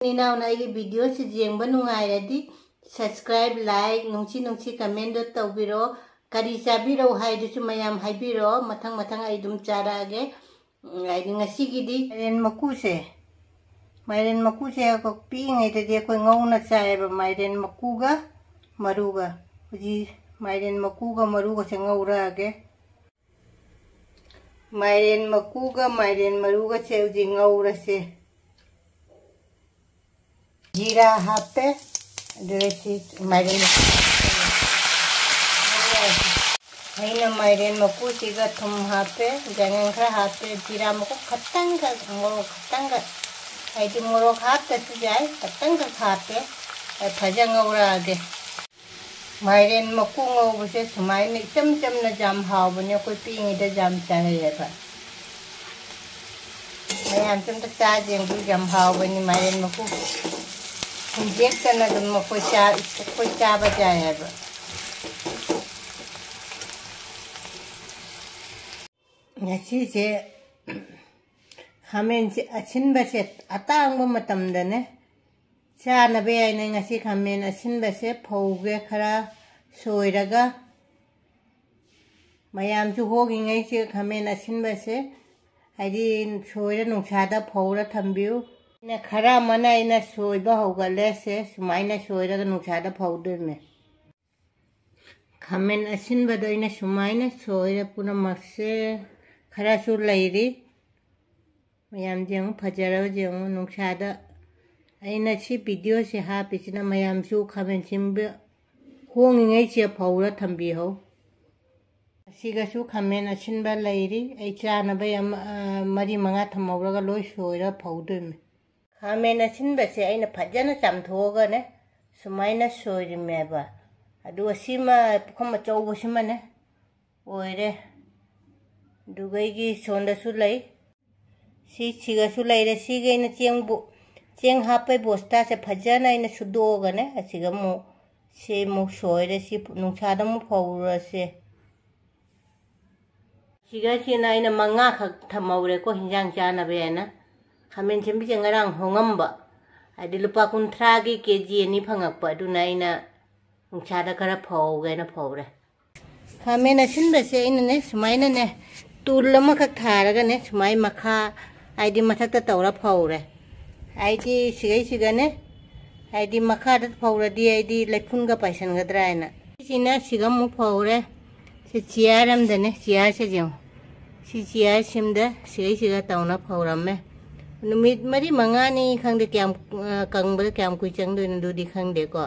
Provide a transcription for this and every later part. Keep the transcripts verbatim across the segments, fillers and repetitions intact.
ꯏꯅꯥꯎꯅ ꯑꯩꯒꯤ videoꯁꯤ ꯌꯦꯡꯕ ꯅꯨꯡꯉꯥꯏꯔꯗꯤ subscribe, like, ꯅꯨꯡꯁꯤ ꯅꯨꯡꯁꯤ commentꯗꯣ ꯇꯧꯕꯤꯔꯣ꯫ ꯀꯔꯤ ꯆꯥꯕꯤꯔꯛꯎ ꯍꯥꯏꯗꯨꯁꯨ ꯃꯌꯥꯝ ꯍꯥꯏꯕꯤꯔꯣ, ꯃꯊꯪ ꯃꯊꯪ ꯑꯩ ꯑꯗꯨꯝ ꯆꯥꯔꯛꯑꯒꯦ꯫ ꯎꯝ, ꯍꯥꯏꯗꯤ ꯉꯁꯤꯒꯤꯗꯤ ꯃꯥꯏꯔꯦꯟ ꯃꯀꯨꯁꯦ, ꯃꯥꯏꯔꯦꯟ ꯃꯀꯨꯁꯦ ꯑꯩꯈꯣꯏ ꯄꯤꯛꯏꯉꯩꯗꯗꯤ ꯑꯩꯈꯣꯏ ꯉꯧꯅ ꯆꯥꯏꯌꯦꯕ, ꯃꯥꯏꯔꯦꯟ ꯃꯀꯨꯒ ꯃꯔꯨꯒ꯫ ꯍꯧꯖꯤꯛ ꯃꯥꯏꯔꯦꯟ ꯃꯀꯨꯒ ꯃꯔꯨꯒꯁꯦ ꯉꯧꯔꯛꯑꯒꯦ꯫ ꯃꯥꯏꯔꯦꯟ ꯃꯀꯨꯒ ꯃꯥꯏꯔꯦꯟ ꯃꯔꯨꯒꯁꯦ ꯍꯧꯖꯤꯛ ꯉꯧꯔꯁꯦ꯫ ꯖꯤꯔꯥ ꯍꯥꯞꯄꯦ, ꯑꯗꯨꯒ ꯁꯤ ꯃꯥꯏꯔꯦꯟ ꯃꯀꯨ ꯍꯥꯞꯄꯦ꯫ ꯑꯩꯅ ꯃꯥꯏꯔꯦꯟ ꯃꯀꯨꯁꯤꯒ ꯊꯨꯝ ꯍꯥꯞꯄꯦ, ꯌꯥꯏꯉꯪ ꯈꯔ ꯍꯥꯞꯄꯦ, ꯖꯤꯔꯥ ꯃꯀꯨ ꯈꯛꯇꯪꯒ, ꯃꯣꯔꯣꯛ ꯈꯛꯇꯪꯒ, ꯍꯥꯏꯗꯤ ꯃꯣꯔꯣꯛ ꯍꯥꯞꯇꯁꯨ ꯌꯥꯏ, ꯈꯛꯇꯪꯒ ꯍꯥꯞꯄꯦ꯫ ꯑꯩ ꯐꯖꯅ ꯉꯧꯔꯛꯑꯒꯦ꯫ ꯃꯥꯏꯔꯦꯟ ꯃꯀꯨ ꯉꯧꯕꯁꯦ ꯁꯨꯃꯥꯏꯅ ꯏꯆꯝ ꯆꯝꯅ ꯌꯥꯝ ꯍꯥꯎꯕꯅꯦ, ꯑꯩꯈꯣꯏ ꯄꯤꯛꯏꯉꯩꯗ ꯌꯥꯝ ꯆꯥꯔꯛꯑꯦꯕ꯫ ꯃꯌꯥꯝꯁꯨ ꯑꯝꯇ ꯆꯥꯁꯦ, ꯑꯗꯨ ꯌꯥꯝ ꯍꯥꯎꯕꯅꯤ ꯃꯥꯏꯔꯦꯟ ꯃꯀꯨ꯫ ꯍꯨꯟꯗꯦꯛꯇꯅ ꯑꯗꯨꯝ ꯑꯩꯈꯣꯏ ꯆꯥ-, ꯑꯩꯈꯣꯏ ꯆꯥꯕ ꯌꯥꯏ ꯍꯥꯏꯕ꯫ ꯉꯁꯤꯁꯦ ꯈꯥꯃꯦꯟꯁꯦ ꯑꯁꯤꯟꯕꯁꯦ ꯑꯇꯥꯡꯕ ꯃꯇꯝꯗꯅꯦ ꯆꯥꯅꯕ ꯌꯥꯏꯅꯦ꯫ ꯉꯁꯤ ꯈꯥꯃꯦꯟ ꯑꯁꯤꯟꯕꯁꯦ ꯐꯧꯒꯦ, ꯈꯔ ꯁꯣꯏꯔꯒ꯫ ꯃꯌꯥꯝꯁꯨ ꯍꯣꯡꯉꯤꯉꯩꯁꯦ ꯈꯥꯃꯦꯟ ꯑꯁꯤꯟꯕꯁꯦ ꯍꯥꯏꯗꯤ ꯁꯣꯏꯔ ꯅꯨꯡꯁꯥꯗ ꯐꯧꯔ ꯊꯝꯕꯤꯌꯨ꯫ ꯑꯩꯅ ꯈꯔ ꯑꯃꯅ ꯑꯩꯅ ꯁꯣꯏꯕ ꯍꯧꯒꯠꯂꯦ꯫ ꯁꯦ ꯁꯨꯃꯥꯏꯅ ꯁꯣꯏꯔꯒ ꯅꯨꯡꯁꯥꯗ ꯐꯧꯗꯣꯏꯅꯦ꯫ ꯈꯥꯃꯦꯟ ꯑꯁꯤꯟꯕꯗꯣ ꯑꯩꯅ ꯁꯨꯃꯥꯏꯅ ꯁꯣꯏꯔ ꯄꯨꯝꯅꯃꯛꯁꯦ ꯈꯔꯁꯨ ꯂꯩꯔꯤ꯫ ꯃꯌꯥꯝ ꯌꯦꯡꯉꯨ, ꯐꯖꯔꯕ ꯌꯦꯡꯉꯨ ꯅꯨꯡꯁꯥꯗ꯫ ꯑꯩꯅ ꯁꯤ videoꯁꯦ ꯍꯥꯞꯄꯤꯁꯤꯅ ꯃꯌꯥꯝꯁꯨ ꯈꯥꯃꯦꯟ ꯑꯁꯤꯟꯕ ꯍꯣꯡꯉꯤꯉꯩꯁꯦ ꯐꯧꯔ ꯊꯝꯕꯤꯍꯧ꯫ ꯑꯁꯤꯒꯁꯨ ꯈꯥꯃꯦꯟ ꯑꯁꯤꯟꯕ ꯂꯩꯔꯤ꯫ ꯑꯩ ꯆꯥꯅꯕ ꯌꯥꯝ, ꯑ, ꯃꯔꯤ ꯃꯉꯥ ꯊꯝꯍꯧꯔꯒ ꯂꯣꯏ ꯁꯣꯏꯔ ꯐꯧꯗꯣꯏꯅꯤ꯫ ꯈꯥꯃꯦꯟ ꯑꯁꯤꯟꯕꯁꯦ ꯑꯩꯅ ꯐꯖꯅ ꯆꯥꯝꯊꯣꯛꯑꯒꯅꯦ ꯁꯨꯃꯥꯏꯅ ꯁꯣꯏꯔꯤꯃꯦꯕ꯫ ꯑꯗꯨꯒ ꯁꯤꯃ ꯄꯨꯈꯝ ꯑꯆꯧꯕꯁꯤꯃꯅꯦ ꯑꯣꯏꯔꯦ꯫ ꯑꯗꯨꯒ ꯑꯩꯒꯤ ꯁꯣꯟꯗꯁꯨ ꯂꯩ꯫ ꯁꯤ, ꯁꯤꯒꯁꯨ ꯂꯩꯔꯦ꯫ ꯁꯤꯒꯤ ꯑꯩꯅ ꯆꯦꯡꯕꯨ, ꯆꯦꯡ ꯍꯥꯞꯄꯩ ꯕꯣꯁꯇꯥꯁꯦ ꯐꯖꯅ ꯑꯩꯅ ꯁꯨꯗꯣꯛꯑꯒꯅꯦ, ꯑꯁꯤꯒ ꯑꯃꯨꯛ, ꯁꯤ ꯑꯃꯨꯛ ꯁꯣꯏꯔꯦ꯫ ꯁꯤ ꯅꯨꯡꯁꯥꯗ ꯑꯃꯨꯛ ꯐꯧꯔꯁꯦ꯫ ꯁꯤꯒꯁꯤꯅ ꯑꯩꯅ ꯃꯉꯥꯈꯛ ꯊꯝꯍꯧꯔꯦꯀꯣ, ꯍꯤꯟꯖꯥꯡ ꯆꯥꯅꯕ ꯍꯥꯏꯅ꯫ ꯈꯥꯃꯦꯟ ꯑꯁꯤꯟꯕꯤꯁꯦ ꯉꯔꯥꯡ ꯍꯣꯡꯉꯝꯕ, ꯍꯥꯏꯗꯤ ꯂꯨꯄꯥ ꯀꯨꯟꯊ꯭ꯔꯥꯒꯤ ꯀꯦ ꯖꯤ ꯑꯅꯤ ꯐꯪꯉꯛꯄ, ꯑꯗꯨꯅ ꯑꯩꯅ ꯅꯨꯡꯁꯥꯗ ꯈꯔ ꯐꯧꯒꯦꯅ ꯐꯧꯔꯦ꯫ ꯈꯥꯃꯦꯟ ꯑꯁꯤꯟꯕꯁꯦ ꯑꯩꯅꯅꯦ ꯁꯨꯃꯥꯏꯅꯅꯦ ꯇꯨꯜ ꯑꯃꯈꯛ ꯊꯥꯔꯒꯅꯦ ꯁꯨꯃꯥꯏ ꯃꯈꯥ, ꯍꯥꯏꯗꯤ ꯃꯊꯛꯇ ꯇꯧꯔ ꯐꯧꯔꯦ꯫ ꯍꯥꯏꯗꯤ ꯁꯤꯒꯩꯁꯤꯒꯅꯦ, ꯍꯥꯏꯗꯤ ꯃꯈꯥꯗ ꯐꯧꯔꯗꯤ ꯑꯩꯗꯤ ꯂꯩꯐꯨꯟꯒ ꯄꯥꯏꯁꯟꯒꯗ꯭ꯔꯥ ꯍꯥꯏꯅ꯫ ꯁꯤꯅ ꯁꯤꯒ ꯑꯃꯨꯛ ꯐꯧꯔꯦ꯫ ꯁꯤ ꯆꯤꯌꯥꯔ ꯑꯃꯗꯅꯦ, ꯆꯤꯌꯥꯔꯁꯦ ꯌꯦꯡꯉꯨ꯫ ꯁꯤ ꯆꯤꯌꯥꯔ ꯁꯤꯝꯗ ꯁꯤꯒꯩꯁꯤꯒ ꯇꯧꯅ ꯐꯧꯔꯝꯃꯦ꯫ ꯅꯨꯃꯤꯠ ꯃꯔꯤ ꯃꯉꯥꯅꯤ ꯈꯪꯗꯦ, ꯀꯌꯥꯝ, ꯑ, ꯀꯪꯕꯗ ꯀꯌꯥꯝ ꯀꯨꯏ ꯆꯪꯗꯣꯏꯅꯣ ꯑꯗꯨꯗꯤ ꯈꯪꯗꯦꯀꯣ꯫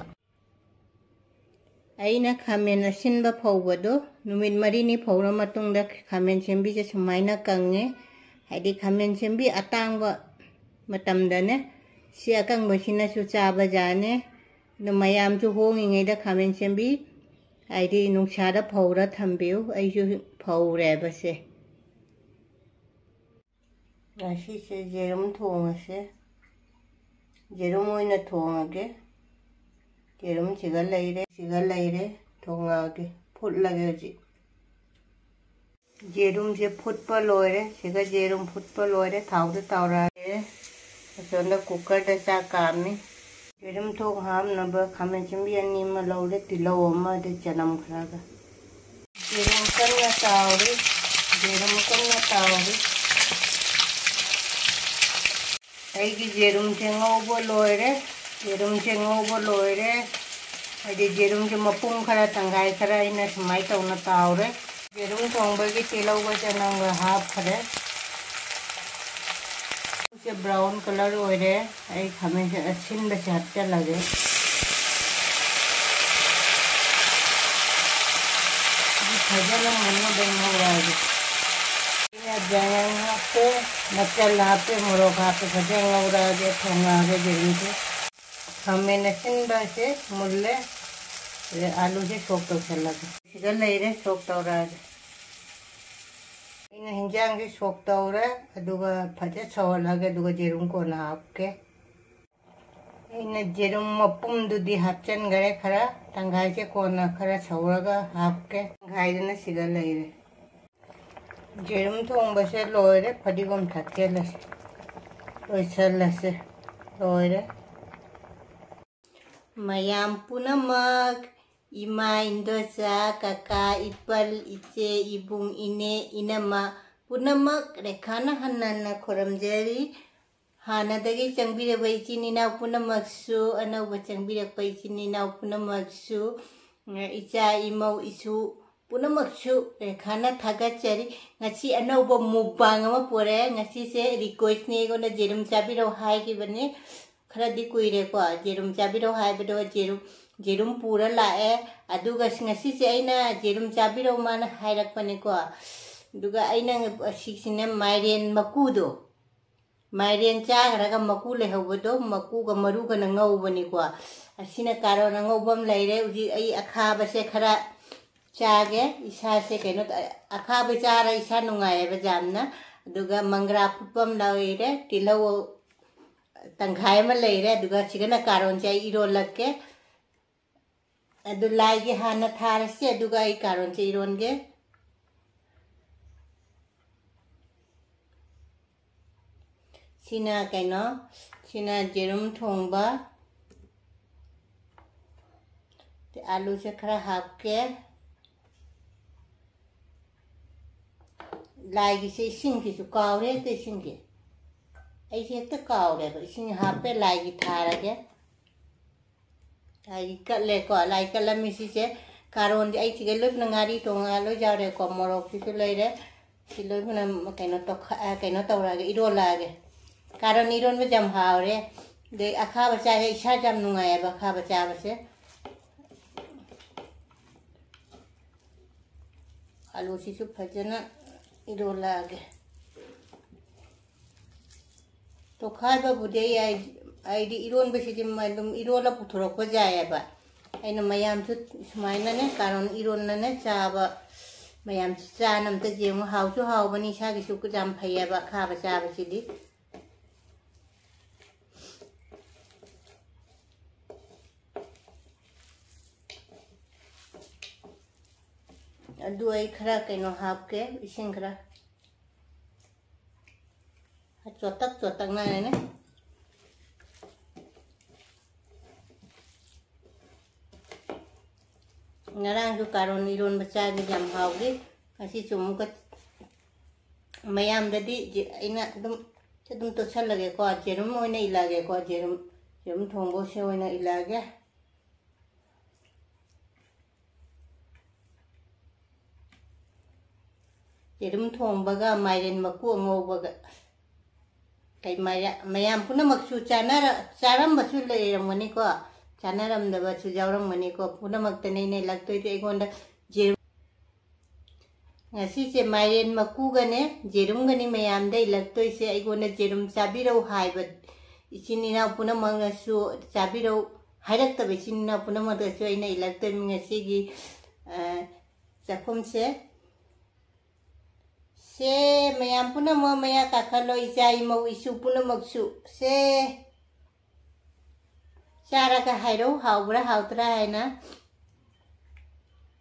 ꯑꯩꯅ ꯈꯥꯃꯦꯟ ꯑꯁꯤꯟꯕ ꯐꯧꯕꯗꯣ ꯅꯨꯃꯤꯠ ꯃꯔꯤꯅꯤ ꯐꯧꯔ ꯃꯇꯨꯡꯗ ꯈꯥꯃꯦꯟ ꯁꯦꯝꯕꯤꯁꯦ ꯁꯨꯃꯥꯏꯅ ꯀꯪꯉꯦ꯫ ꯍꯥꯏꯗꯤ ꯈꯥꯃꯦꯟ ꯁꯦꯝꯕꯤ ꯑꯇꯥꯡꯕ ꯃꯇꯝꯗꯅꯦ ꯁꯤ ꯑꯀꯪꯕꯁꯤꯅꯁꯨ ꯆꯥꯕ ꯖꯥꯠꯅꯦ꯫ ꯑꯗꯣ ꯃꯌꯥꯝꯁꯨ ꯍꯣꯡꯉꯤꯉꯩꯗ ꯈꯥꯃꯦꯟ ꯁꯦꯝꯕꯤ ꯍꯥꯏꯗꯤ ꯅꯨꯡꯁꯥꯗ ꯐꯧꯔ ꯊꯝꯕꯤꯌꯨ꯫ ꯑꯩꯁꯨ ꯐꯧꯔꯦꯕ ꯁꯦ꯫ ꯉꯁꯤꯁꯦ ꯌꯦꯔꯨꯝ ꯊꯣꯡꯉꯁꯦ꯫ ꯌꯦꯔꯨꯝ ꯑꯣꯏꯅ ꯊꯣꯡꯉꯒꯦ꯫ ꯌꯦꯔꯨꯝꯁꯤꯒ ꯂꯩꯔꯦ, ꯁꯤꯒ ꯂꯩꯔꯦ꯫ ꯊꯣꯡꯉꯛꯑꯒꯦ, ꯐꯨꯠꯂꯒꯦ ꯍꯧꯖꯤꯛ꯫ ꯌꯦꯔꯨꯝꯁꯦ ꯐꯨꯠꯄ ꯂꯣꯏꯔꯦ꯫ ꯁꯤꯒ ꯌꯦꯔꯨꯝ ꯐꯨꯠꯄ ꯂꯣꯏꯔꯦ꯫ ꯊꯥꯎꯗ ꯇꯥꯎꯔꯛꯑꯒꯦ꯫ ꯑꯁꯣꯝꯗ ꯀꯨꯀꯔꯗ ꯆꯥꯛ ꯀꯥꯝꯃꯤ꯫ ꯌꯦꯔꯨꯝ ꯊꯣꯡ ꯍꯥꯞꯅꯕ ꯈꯥꯃꯦꯟ ꯑꯁꯤꯟꯕꯤ ꯑꯅꯤ ꯑꯃ ꯂꯧꯔꯦ, ꯇꯤꯜꯍꯧ ꯑꯃ, ꯑꯗꯩ ꯆꯅꯝ ꯈꯔꯒ꯫ ꯌꯦꯔꯨꯝ ꯀꯟꯅ ꯇꯥꯎꯔꯤ꯫ ꯌꯦꯔꯨꯝ ꯀꯟꯅ ꯇꯥꯎꯔꯤ꯫ ꯑꯩꯒꯤ ꯌꯦꯔꯨꯝꯁꯦ ꯉꯧꯕ ꯂꯣꯏꯔꯦ꯫ ꯌꯦꯔꯨꯝꯁꯦ ꯉꯧꯕ ꯂꯣꯏꯔꯦ꯫ ꯍꯥꯏꯗꯤ ꯌꯦꯔꯨꯝꯁꯦ ꯃꯄꯨꯝ ꯈꯔ, ꯇꯪꯈꯥꯏ ꯈꯔ ꯑꯩꯅ ꯁꯨꯃꯥꯏꯅ ꯇꯧꯅ ꯇꯥꯎꯔꯦ꯫ ꯌꯦꯔꯨꯝ ꯊꯣꯡꯕꯒꯤ ꯇꯤꯜꯍꯧꯒ ꯆꯅꯝꯒ ꯍꯥꯞꯈ꯭ꯔꯦ꯫ ꯁꯦ brown colour ꯑꯣꯏꯔꯦ꯫ ꯑꯩ ꯈꯥꯃꯦꯟ ꯑꯁꯤꯟꯕꯁꯦ ꯍꯥꯞꯆꯤꯜꯂꯒꯦ꯫ ꯁꯤ ꯐꯖꯅ ꯃꯨꯟꯅꯕ ꯉꯧꯔꯛꯑꯒꯦ꯫ ꯑꯩꯅ ꯆꯅꯝ ꯍꯥꯞꯄꯦ, ꯃꯆꯜ ꯍꯥꯞꯄꯦ, ꯃꯣꯔꯣꯛ ꯍꯥꯞꯄꯦ, ꯐꯖꯅ ꯉꯧꯔꯛꯑꯒꯦ, ꯊꯣꯡꯉꯛꯑꯒꯦ ꯌꯦꯔꯨꯝꯁꯦ꯫ ꯈꯥꯃꯦꯟ ꯑꯁꯤꯟꯕꯁꯦ ꯃꯨꯜꯂꯦ꯫ ꯑꯗꯩ ꯑꯥꯂꯨꯁꯦ ꯁꯣꯛ ꯇꯧꯁꯜꯂꯒꯦ꯫ ꯁꯤꯗ ꯂꯩꯔꯦ, ꯁꯣꯛ ꯇꯧꯔꯛꯑꯒꯦ꯫ ꯑꯩꯅ ꯍꯤꯟꯖꯥꯡꯁꯦ ꯁꯣꯛ ꯇꯧꯔꯦ, ꯑꯗꯨꯒ ꯐꯖꯅ ꯁꯧꯍꯜꯂꯒꯦ, ꯑꯗꯨꯒ ꯌꯦꯔꯨꯝ ꯀꯣꯟꯅ ꯍꯥꯞꯀꯦ꯫ ꯑꯩꯅ ꯌꯦꯔꯨꯝ ꯃꯄꯨꯝꯗꯨꯗꯤ ꯍꯥꯞꯆꯤꯟꯈꯔꯦ ꯈꯔ, ꯇꯪꯈꯥꯏꯁꯦ ꯀꯣꯟꯅ ꯈꯔ ꯁꯧꯔꯒ ꯍꯥꯞꯀꯦ꯫ ꯇꯪꯈꯥꯏꯗꯨꯅ ꯁꯤꯗ ꯂꯩꯔꯦ꯫ ꯌꯦꯔꯨꯝ ꯊꯣꯡꯕꯁꯦ ꯂꯣꯏꯔꯦ, ꯐꯗꯤꯒꯣꯝ ꯊꯥꯛꯆꯜꯂꯁꯦ, ꯂꯣꯏꯁꯜꯂꯁꯦ, ꯂꯣꯏꯔꯦ꯫ ꯃꯌꯥꯝ ꯄꯨꯝꯅꯃꯛ, ꯏꯃꯥ, ꯏꯟꯗꯣꯆꯥ, ꯀꯀꯥ, ꯏꯄꯜ, ꯏꯆꯦ, ꯏꯕꯨꯡ, ꯏꯅꯦ, ꯏꯅꯝꯃ ꯄꯨꯝꯅꯃꯛ ꯔꯦꯈꯥꯅ ꯍꯟꯅ ꯍꯟꯅ ꯈꯨꯔꯨꯝꯖꯔꯤ꯫ ꯍꯥꯟꯅꯗꯒꯤ ꯆꯪꯕꯤꯔꯕ ꯏꯆꯤꯟ ꯏꯅꯥꯎ ꯄꯨꯝꯅꯃꯛꯁꯨ, ꯑꯅꯧꯕ ꯆꯪꯕꯤꯔꯛꯄ ꯏꯆꯤꯟ ꯏꯅꯥꯎ ꯄꯨꯝꯅꯃꯛꯁꯨ, ꯏꯆꯥ, ꯏꯃꯧ, ꯏꯁꯨ ꯄꯨꯝꯅꯃꯛꯁꯨ ꯔꯦꯈꯥꯅ ꯊꯥꯒꯠꯆꯔꯤ꯫ ꯉꯁꯤ ꯑꯅꯧꯕ mukbang ꯑꯃ ꯄꯨꯔꯛꯑꯦ꯫ ꯉꯁꯤꯁꯦ requestꯅꯦ, ꯑꯩꯉꯣꯟꯗ ꯌꯦꯔꯨꯝ ꯆꯥꯕꯤꯔꯛꯑꯣ ꯍꯥꯏꯈꯤꯕꯅꯦ꯫ ꯈꯔꯗꯤ ꯀꯨꯏꯔꯦꯀꯣ, ꯌꯦꯔꯨꯝ ꯆꯥꯕꯤꯔꯛꯑꯣ ꯍꯥꯏꯕꯗꯣ ꯌꯦꯔꯨꯝ, ꯌꯦꯔꯨꯝ ꯄꯨꯔ ꯂꯥꯛꯑꯦ꯫ ꯑꯗꯨꯒ ꯉꯁꯤꯁꯦ ꯑꯩꯅ ꯌꯦꯔꯨꯝ ꯆꯥꯕꯤꯔꯛꯑꯣ ꯃꯥꯅ ꯍꯥꯏꯔꯛꯄꯅꯦꯀꯣ꯫ ꯑꯗꯨꯒ ꯑꯩꯅ ꯑꯁꯤꯁꯤꯅ ꯃꯥꯏꯔꯦꯟ ꯃꯀꯨꯗꯣ, ꯃꯥꯏꯔꯦꯟ ꯆꯥꯈ꯭ꯔꯒ ꯃꯀꯨ ꯂꯩꯍꯧꯕꯗꯣ, ꯃꯀꯨꯒ ꯃꯔꯨꯒꯅ ꯉꯧꯕꯅꯤꯀꯣ꯫ ꯑꯁꯤꯅ ꯀꯥꯔꯣꯟ ꯑꯉꯧꯕ ꯑꯃ ꯂꯩꯔꯦ꯫ ꯍꯧꯖꯤꯛ ꯑꯩ ꯑꯈꯥꯕꯁꯦ ꯈꯔ ꯆꯥꯒꯦ, ꯏꯁꯥꯁꯦ ꯀꯩꯅꯣ ꯇ-, ꯑꯈꯥꯕ ꯆꯥꯔ ꯏꯁꯥ ꯅꯨꯡꯉꯥꯏꯌꯦꯕ ꯌꯥꯝꯅ꯫ ꯑꯗꯨꯒ ꯃꯪꯒ꯭ꯔꯥ ꯑꯐꯨꯠꯄ ꯑꯃ ꯂꯩꯔꯦ, ꯇꯤꯜꯍꯧ ꯇꯪꯈꯥꯏ ꯑꯃ ꯂꯩꯔꯦ, ꯑꯗꯨꯒ ꯁꯤꯒꯅ ꯀꯥꯔꯣꯟꯁꯦ ꯑꯩ ꯏꯔꯣꯜꯂꯛꯀꯦ꯫ ꯑꯗꯨ ꯂꯥꯏꯒꯤ ꯍꯥꯟꯅ ꯊꯥꯔꯁꯤ, ꯑꯗꯨꯒ ꯑꯩ ꯀꯥꯔꯣꯟꯁꯦ ꯏꯔꯣꯟꯒꯦ꯫ ꯁꯤꯅ ꯀꯩꯅꯣ, ꯁꯤꯅ ꯌꯦꯔꯨꯝ ꯊꯣꯡꯕ꯫ ꯑꯥꯂꯨꯁꯦ ꯈꯔ ꯍꯥꯞꯀꯦ꯫ ꯂꯥꯏꯒꯤꯁꯦ ꯏꯁꯤꯡꯒꯤꯁꯨ ꯀꯥꯎꯔꯦ, ꯍꯦꯛꯇ ꯏꯁꯤꯡꯒꯤ꯫ ꯑꯩꯁꯦ ꯍꯦꯛꯇ ꯀꯥꯎꯔꯦꯕ꯫ ꯏꯁꯤꯡ ꯍꯥꯞꯄꯦ, ꯂꯥꯏꯒꯤ ꯊꯥꯔꯒꯦ꯫ ꯂꯥꯏꯒꯤ ꯀꯠꯂꯦꯀꯣ, ꯂꯥꯏ ꯀꯠꯂꯝꯃꯤ ꯁꯤꯁꯦ꯫ ꯀꯥꯔꯣꯟꯗꯤ ꯑꯩ ꯁꯤꯒ ꯂꯣꯏꯅ ꯉꯥꯔꯤ ꯇꯣꯡꯉꯥ ꯂꯣꯏ ꯌꯥꯎꯔꯦꯀꯣ, ꯃꯣꯔꯣꯛꯁꯤꯁꯨ ꯂꯩꯔꯦ꯫ ꯁꯤ ꯂꯣꯏꯅ ꯀꯩꯅꯣ ꯇꯧꯈ-, ꯑ, ꯀꯩꯅꯣ ꯇꯧꯔꯛꯑꯒꯦ, ꯏꯔꯣꯜꯂꯛꯑꯒꯦ꯫ ꯀꯥꯔꯣꯟ ꯏꯔꯣꯟꯕꯁꯦ ꯌꯥꯝ ꯍꯥꯎꯔꯦ꯫ ꯑꯗꯩ ꯑꯈꯥꯕ ꯆꯥꯏ, ꯏꯁꯥꯁꯦ ꯌꯥꯝ ꯅꯨꯡꯉꯥꯏꯌꯦꯕ ꯑꯈꯥꯕ ꯆꯥꯕꯁꯦ꯫ ꯑꯂꯨꯁꯤꯁꯨ ꯐꯖꯅ ꯏꯔꯣꯜꯂꯛꯑꯒꯦ꯫ ꯇꯣꯈꯥꯏꯕꯕꯨꯗꯤ ꯑꯩ, ꯑꯩ, ꯑꯩꯗꯤ ꯏꯔꯣꯟꯕꯁꯤꯗꯤ ꯑꯗꯨꯝ ꯏꯔꯣꯜꯂ ꯄꯨꯊꯣꯔꯛꯄ ꯌꯥꯏꯑꯕ꯫ ꯑꯩꯅ ꯃꯌꯥꯝꯁꯨ ꯁꯨꯃꯥꯏꯅꯅꯦ, ꯀꯥꯔꯣꯟ ꯏꯔꯣꯟꯅꯅꯦ ꯆꯥꯕ, ꯃꯌꯥꯝꯁꯨ ꯆꯥꯅ ꯑꯝꯇ ꯌꯦꯡꯉꯨ꯫ ꯍꯥꯎꯁꯨ ꯍꯥꯎꯕꯅꯤ, ꯏꯁꯥꯒꯤꯁꯨ ꯌꯥꯝ ꯐꯩꯌꯦꯕ ꯑꯈꯥꯕ ꯆꯥꯕꯁꯤꯗꯤ꯫ ꯑꯗꯨ ꯑꯩ ꯈꯔ ꯀꯩꯅꯣ ꯍꯥꯞꯀꯦ, ꯏꯁꯤꯡ ꯈꯔ꯫ ꯆꯣꯇꯛ ꯆꯣꯇꯛ ꯅꯥꯏꯔꯅꯤ꯫ ꯉꯔꯥꯡꯁꯨ ꯀꯥꯔꯣꯟ ꯏꯔꯣꯟꯕ ꯆꯥꯒꯦ, ꯌꯥꯝ ꯍꯥꯎꯈꯤ꯫ ꯉꯁꯤꯁꯨ ꯑꯃꯨꯛꯀ ꯃꯌꯥꯝꯗꯗꯤ ꯖꯦ-, ꯑꯩꯅ ꯑꯗꯨꯝ, ꯑꯗꯨꯝ ꯇꯣꯠꯁꯜꯂꯒꯦꯀꯣ, ꯖꯦꯔꯨꯝ ꯑꯣꯏꯅ ꯏꯜꯂꯛꯑꯒꯦꯀꯣ, ꯖꯦꯔꯨꯝ, ꯖꯦꯔꯨꯝ ꯊꯣꯡꯕꯁꯦ ꯑꯣꯏꯅ ꯏꯜꯂꯛꯑꯒꯦ꯫ ꯌꯦꯔꯨꯝ ꯊꯣꯡꯕꯒ ꯃꯥꯏꯔꯦꯟ ꯃꯀꯨ ꯑꯉꯧꯕꯒ꯫ ꯀꯩ ꯃꯥꯏꯔꯦ-, ꯃꯌꯥꯝ ꯄꯨꯝꯅꯃꯛꯁꯨ ꯆꯥꯅꯔ-, ꯆꯥꯔꯝꯕꯁꯨ ꯂꯩꯔꯝꯒꯅꯤꯀꯣ, ꯆꯥꯅꯔꯝꯗꯕꯁꯨ ꯌꯥꯎꯔꯝꯒꯅꯤꯀꯣ, ꯄꯨꯝꯅꯃꯛꯇꯅꯦ ꯑꯩꯅ ꯏꯜꯂꯛꯇꯣꯏꯗꯤ꯫ ꯑꯩꯉꯣꯟꯗ ꯌꯦꯔꯨꯝ, ꯉꯁꯤꯁꯦ ꯃꯥꯏꯔꯦꯟ ꯃꯀꯨꯒꯅꯦ, ꯌꯦꯔꯨꯝꯒꯅꯤ ꯃꯌꯥꯝꯗ ꯏꯜꯂꯛꯇꯣꯏꯁꯦ꯫ ꯑꯩꯉꯣꯟꯗ ꯌꯦꯔꯨꯝ ꯆꯥꯕꯤꯔꯧ ꯍꯥꯏꯕ ꯏꯆꯤꯟ ꯏꯅꯥꯎ ꯄꯨꯝꯅꯃꯛꯅꯁꯨ ꯆꯥꯕꯤꯔꯧ ꯍꯥꯏꯔꯛꯇꯕ ꯏꯆꯤꯟ ꯏꯅꯥꯎ ꯄꯨꯝꯅꯃꯛꯇꯁꯨ ꯑꯩꯅ ꯏꯜꯂꯛꯇꯣꯏꯅꯤ ꯉꯁꯤꯒꯤ, ꯑ, ꯆꯥꯛꯈꯨꯝꯁꯦ꯫ ꯁꯦ, ꯃꯌꯥꯝ ꯄꯨꯝꯅꯃꯛ ꯃꯌꯥ ꯀꯥꯈꯠꯂꯣ, ꯏꯆꯥ ꯏꯃꯧ ꯏꯁꯨ ꯄꯨꯝꯅꯃꯛꯁꯨ꯫ ꯁꯦ, ꯆꯥꯔꯒ ꯍꯥꯏꯔꯧ, ꯍꯥꯎꯕ꯭ꯔꯥ ꯍꯥꯎꯇ꯭ꯔꯥ ꯍꯥꯏꯅ꯫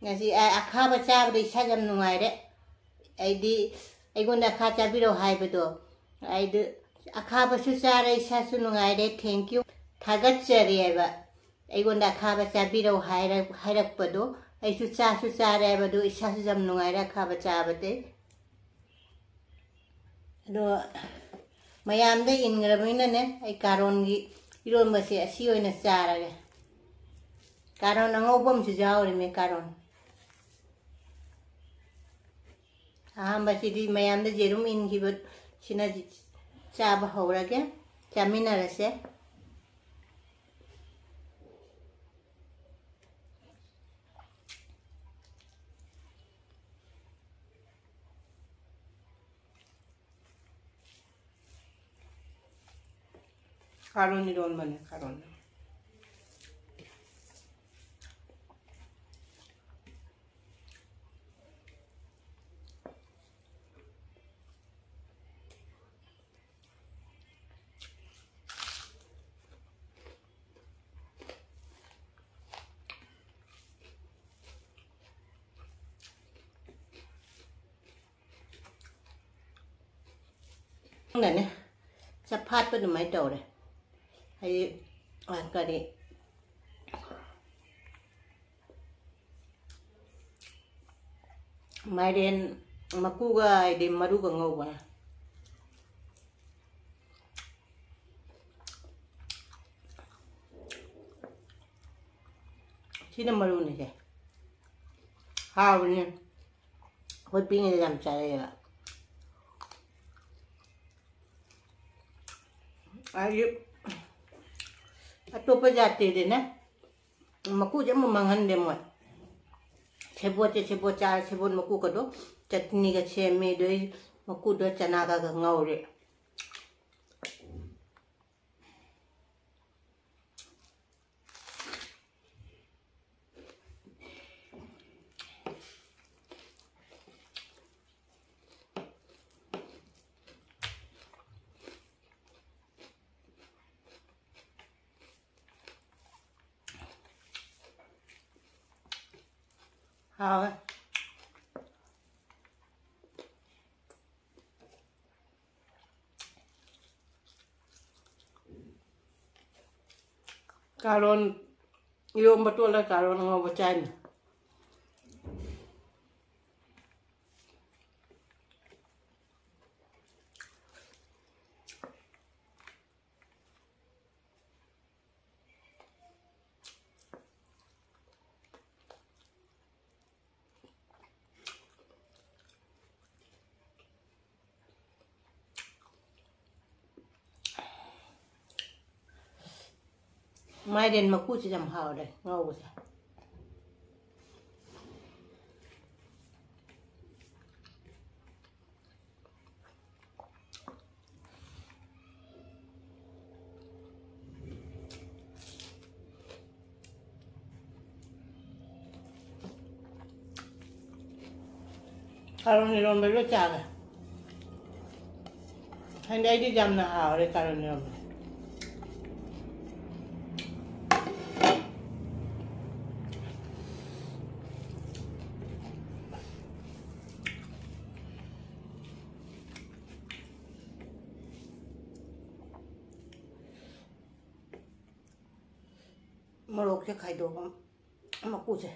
ꯉꯁꯤ ꯑ-, ꯑꯈꯥꯕ ꯆꯥꯕꯗ ꯏꯁꯥ ꯌꯥꯝ ꯅꯨꯡꯉꯥꯏꯔꯦ꯫ ꯑꯩꯗꯤ, ꯑꯩꯉꯣꯟꯗ ꯑꯈꯥ ꯆꯥꯕꯤꯔꯛꯑꯣ ꯍꯥꯏꯕꯗꯣ, ꯑꯩꯗꯤ ꯑꯈꯥꯕꯁꯨ ꯆꯥꯔꯦ, ꯏꯁꯥꯁꯨ ꯅꯨꯡꯉꯥꯏꯔꯦ꯫ Thank you, ꯊꯥꯒꯠꯆꯔꯤ ꯍꯥꯏꯕ꯫ ꯑꯩꯉꯣꯟꯗ ꯑꯈꯥꯕ ꯆꯥꯕꯤꯔꯛꯑꯣ ꯍꯥꯏꯔꯛ-, ꯍꯥꯏꯔꯛꯄꯗꯣ, ꯑꯩꯁꯨ ꯆꯥꯁꯨ ꯆꯥꯔꯦ ꯍꯥꯏꯕꯗꯣ, ꯏꯁꯥꯁꯨ ꯌꯥꯝ ꯅꯨꯡꯉꯥꯏꯔꯦ ꯑꯈꯥꯕ ꯆꯥꯕꯗꯩ꯫ ꯑꯗꯣ ꯃꯌꯥꯝꯗ ꯏꯟꯈ꯭ꯔꯕꯅꯤꯅꯅꯦ, ꯑꯩ ꯀꯥꯔꯣꯟꯒꯤ ꯏꯔꯣꯟꯕꯁꯦ ꯑꯁꯤ ꯑꯣꯏꯅ ꯆꯥꯔꯒꯦ꯫ ꯀꯥꯔꯣꯟ ꯑꯉꯧꯕ ꯑꯃꯁꯨ ꯌꯥꯎꯔꯤꯃꯦ, ꯀꯥꯔꯣꯟ꯫ ꯑꯍꯥꯟꯕꯁꯤꯗꯤ ꯃꯌꯥꯝꯗ ꯌꯦꯔꯨꯝ ꯏꯟꯈꯤꯕ ꯁꯤꯅ ꯆꯥꯕ ꯍꯧꯔꯒꯦ꯫ ꯆꯥꯃꯤꯟꯅꯔꯁꯦ꯫ ꯀꯥꯔꯣꯟ ꯏꯔꯣꯟꯕꯅꯦ, ꯀꯥꯔꯣꯟ꯫ ꯈꯪꯗꯦꯅꯦ, ꯆꯐꯥꯠꯄ ꯑꯗꯨꯃꯥꯏꯅ ꯇꯧꯔꯦ꯫ ꯑꯩ, ꯑ, ꯀꯔꯤ, ꯃꯥꯏꯔꯦꯟ ꯃꯀꯨꯒ ꯍꯥꯏꯗꯤ ꯃꯔꯨꯒ ꯉꯧꯕꯅꯦ꯫ ꯁꯤꯅ ꯃꯔꯨꯅꯤꯁꯦ꯫ ꯍꯥꯎꯕꯅꯦ꯫ ꯑꯩꯈꯣꯏ ꯄꯤꯛꯏꯉꯩꯗ ꯌꯥꯝ ꯆꯥꯔꯛꯑꯦꯕ꯫ ꯍꯥꯏꯗꯤ ꯑꯇꯣꯞꯄ ꯖꯥꯇꯤꯗꯤꯅꯦ, ꯃꯀꯨꯁꯦ ꯑꯃꯨꯛ ꯃꯥꯡꯍꯟꯗꯦ ꯃꯣꯏ꯫ ꯁꯦꯕꯣꯠꯁꯦ, ꯁꯦꯕꯣꯠ ꯆꯥꯔ ꯁꯦꯕꯣꯠ ꯃꯀꯨꯒꯗꯣ ꯆꯠꯅꯤꯒ ꯁꯦꯝꯃꯦ, ꯑꯗꯩ ꯃꯀꯨꯗꯣ ꯆꯅꯥꯒꯒ ꯉꯧꯔꯦ꯫ ꯍꯥꯎꯋꯦ꯫ ꯀꯥꯔꯣꯟ ꯏꯔꯣꯝꯕ ꯇꯣꯠꯂ ꯀꯥꯔꯣꯟ ꯑꯉꯧꯕ ꯆꯥꯏꯅ꯫ ꯃꯥꯏꯔꯦꯟ ꯃꯀꯨꯁꯤ ꯌꯥꯝ ꯍꯥꯎꯔꯦ ꯉꯧꯕꯁꯦ꯫ ꯀꯥꯔꯣꯟ ꯏꯔꯣꯟꯕ ꯂꯣꯏ ꯆꯥꯔꯦ꯫ ꯈꯪꯗꯦ, ꯑꯩꯗꯤ ꯌꯥꯝꯅ ꯍꯥꯎꯔꯦ ꯀꯥꯔꯣꯟ ꯏꯔꯣꯟꯕ꯫ ꯃꯣꯔꯣꯛꯁꯦ ꯈꯥꯏꯗꯣꯛꯑꯒ ꯃꯀꯨꯁꯦ꯫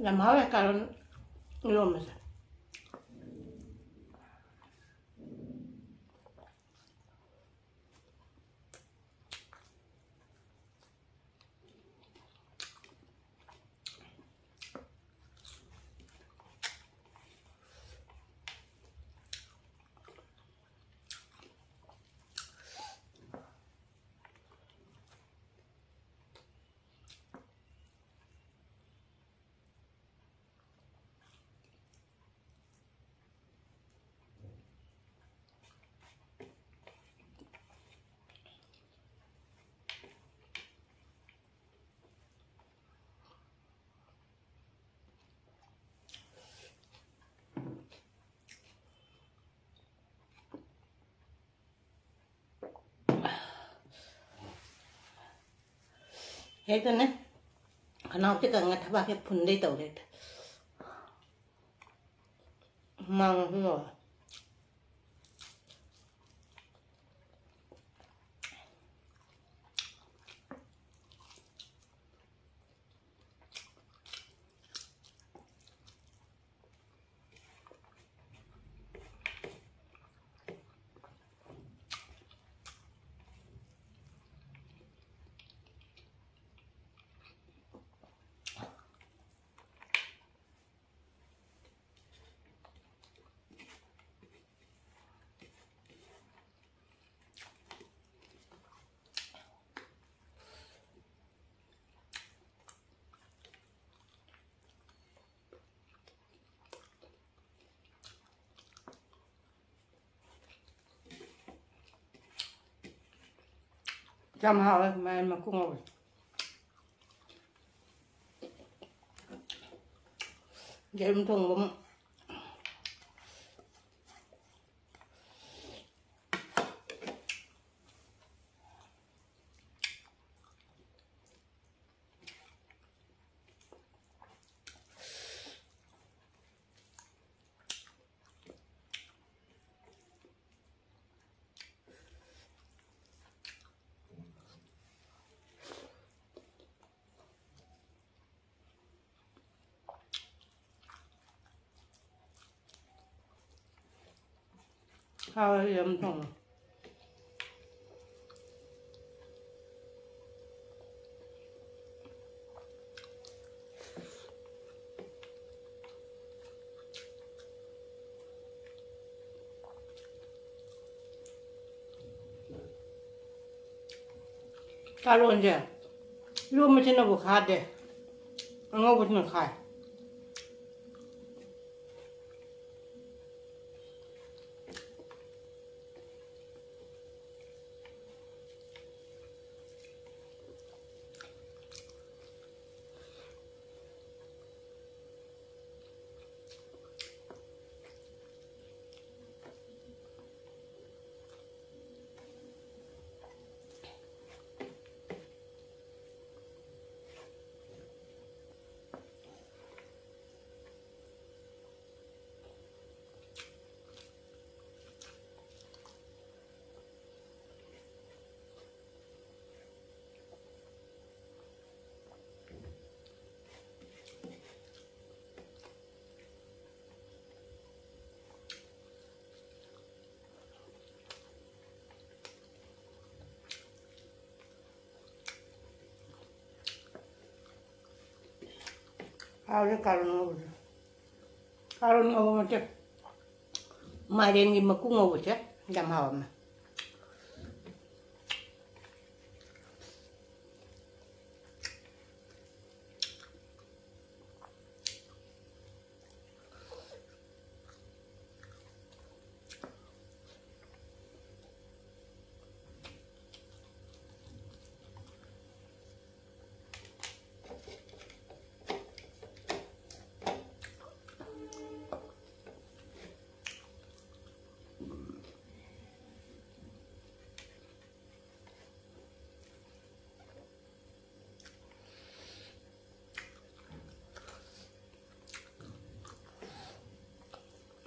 ꯌꯥꯝ ꯍꯥꯎꯋꯦ ꯀꯥꯔꯣꯠ ꯏꯔꯣꯝꯕꯁꯦ꯫ ꯍꯦꯛꯇꯅꯦ, ꯈꯅꯥꯎꯁꯦ ꯀꯪꯉ ꯊꯕꯥꯛꯁꯦ ꯐꯨꯟꯗꯩ ꯇꯧꯔꯦ ꯍꯦꯛꯇ꯫ ꯍꯨꯃꯥꯡ ꯑꯍꯨꯝ ꯂꯧꯔꯦ꯫ ꯌꯥꯝ ꯍꯥꯎꯋꯦ ꯃꯥꯏꯔꯦꯟ ꯃꯀꯨ ꯉꯧꯕꯁꯦ꯫ ꯌꯦꯔꯨꯝ ꯊꯣꯡꯕ ꯑꯃ꯫ ꯍꯥꯎꯋꯦ, ꯌꯥꯝ ꯊꯣꯡꯉꯦ꯫ ꯀꯥꯔꯣꯟꯁꯦ ꯏꯔꯣꯝꯕꯁꯤꯅꯕꯨ ꯈꯥꯗꯦ, ꯑꯉꯧꯕꯁꯤꯅ ꯈꯥꯏ꯫ ꯍꯥꯎꯔꯦ ꯀꯥꯔꯣꯠ ꯉꯧꯕꯁꯦ꯫ ꯀꯥꯔꯣꯠ ꯉꯧꯕ ꯅꯠꯇꯦ, ꯃꯥꯏꯔꯦꯟꯒꯤ ꯃꯀꯨ ꯉꯧꯕꯁꯦ ꯌꯥꯝ ꯍꯥꯎꯔꯝꯃꯦ꯫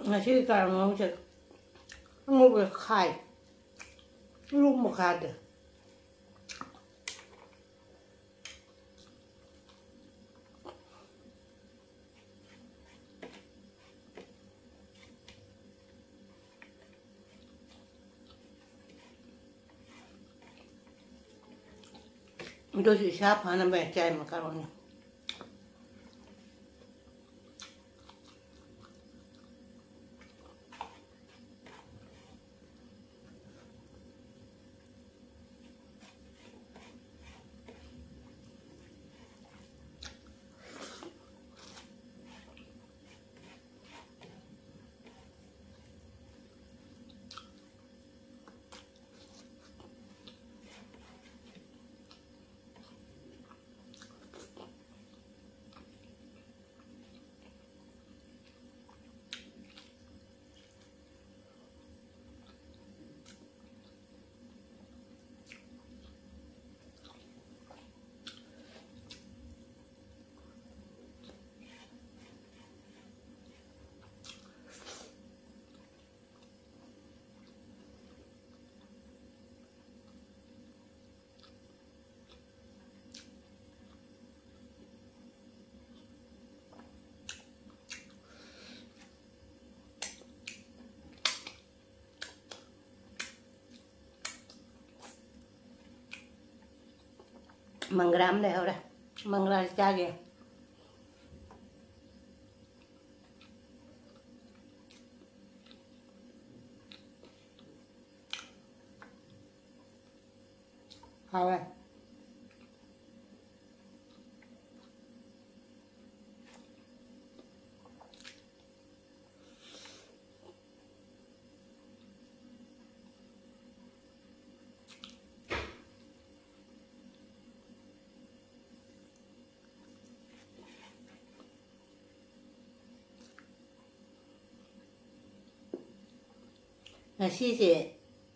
ꯉꯁꯤꯒꯤ ꯀꯥꯔꯣꯠ ꯉꯧꯕꯁꯦ ꯑꯉꯧꯕ ꯈꯥꯏ, ꯏꯔꯣꯝꯕ ꯈꯥꯗꯦ꯫ ꯑꯗꯨꯁꯨ ꯏꯁꯥ ꯐꯅꯕ ꯆꯥꯏ ꯃꯀꯥꯔꯣꯅꯤ꯫ ꯃꯪꯒ꯭ꯔꯥ ꯑꯃ ꯂꯩꯍꯧꯔꯦ꯫ ꯃꯪꯒ꯭ꯔꯥꯁꯤ ꯆꯥꯒꯦ꯫ ꯍꯥꯎꯋꯦ꯫ ꯉꯁꯤꯁꯦ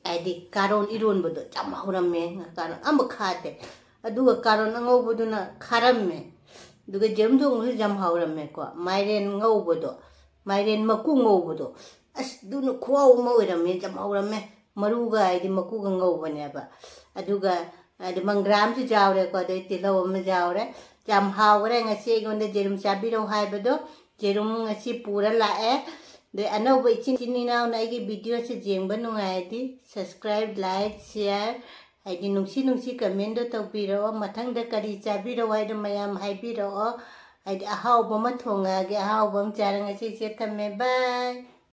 ꯍꯥꯏꯗꯤ ꯀꯥꯔꯣꯟ ꯏꯔꯣꯟꯕꯗꯣ ꯌꯥꯝ ꯍꯧꯔꯝꯃꯦ꯫ ꯀꯥꯔꯣꯟ ꯑꯃ ꯈꯥꯗꯦ, ꯑꯗꯨꯒ ꯀꯥꯔꯣꯟ ꯑꯉꯧꯕꯗꯨꯅ ꯈꯥꯔꯝꯃꯦ꯫ ꯑꯗꯨꯒ ꯌꯦꯔꯨꯝ ꯊꯣꯡꯕꯁꯨ ꯌꯥꯝ ꯍꯧꯔꯝꯃꯦꯀꯣ꯫ ꯃꯥꯏꯔꯦꯟ ꯉꯧꯕꯗꯣ, ꯃꯥꯏꯔꯦꯟ ꯃꯀꯨ ꯉꯧꯕꯗꯣ, ꯑꯁ, ꯑꯗꯨꯅ ꯈꯨꯍꯥꯎ ꯑꯃ ꯑꯣꯏꯔꯝꯃꯦ, ꯌꯥꯝ ꯍꯧꯔꯝꯃꯦ꯫ ꯃꯔꯨꯒ ꯍꯥꯏꯗꯤ ꯃꯀꯨꯒ ꯉꯧꯕꯅꯦꯕ꯫ ꯑꯗꯨꯒ ꯍꯥꯏꯗꯤ ꯃꯪꯒ꯭ꯔꯥ ꯑꯃꯁꯨ ꯌꯥꯎꯔꯦꯀꯣ, ꯑꯗꯩ ꯇꯤꯜꯍꯧ ꯑꯃ ꯌꯥꯎꯔꯦ꯫ ꯌꯥꯝ ꯍꯥꯎꯈ꯭ꯔꯦ꯫ ꯉꯁꯤ ꯑꯩꯉꯣꯟꯗ ꯌꯦꯔꯨꯝ ꯆꯥꯕꯤꯔꯛꯑꯣ ꯍꯥꯏꯕꯗꯣ, ꯌꯦꯔꯨꯝ ꯉꯁꯤ ꯄꯨꯔ ꯂꯥꯛꯑꯦ꯫ ꯑꯗꯩ ꯑꯅꯧꯕ ꯏꯆꯤꯟ ꯏꯆꯤꯟ ꯏꯅꯥꯎꯅ ꯑꯩꯒꯤ videoꯁꯦ ꯌꯦꯡꯕ ꯅꯨꯡꯉꯥꯏꯔꯗꯤ subscribe, like, share, ꯍꯥꯏꯗꯤ ꯅꯨꯡꯁꯤ ꯅꯨꯡꯁꯤ commentꯗꯣ ꯇꯧꯕꯤꯔꯛꯑꯣ꯫ ꯃꯊꯪꯗ ꯀꯔꯤ ꯆꯥꯕꯤꯔꯛꯑꯣ ꯍꯥꯏꯗꯣ ꯃꯌꯥꯝ ꯍꯥꯏꯕꯤꯔꯛꯑꯣ꯫ ꯍꯥꯏꯗꯤ ꯑꯍꯥꯎꯕ ꯑꯃ ꯊꯣꯡꯉꯛꯑꯒꯦ꯫ ꯑꯍꯥꯎꯕ ꯑꯃ ꯆꯥꯔ ꯉꯁꯤꯁꯦ ꯊꯝꯃꯦ꯫ Bye꯫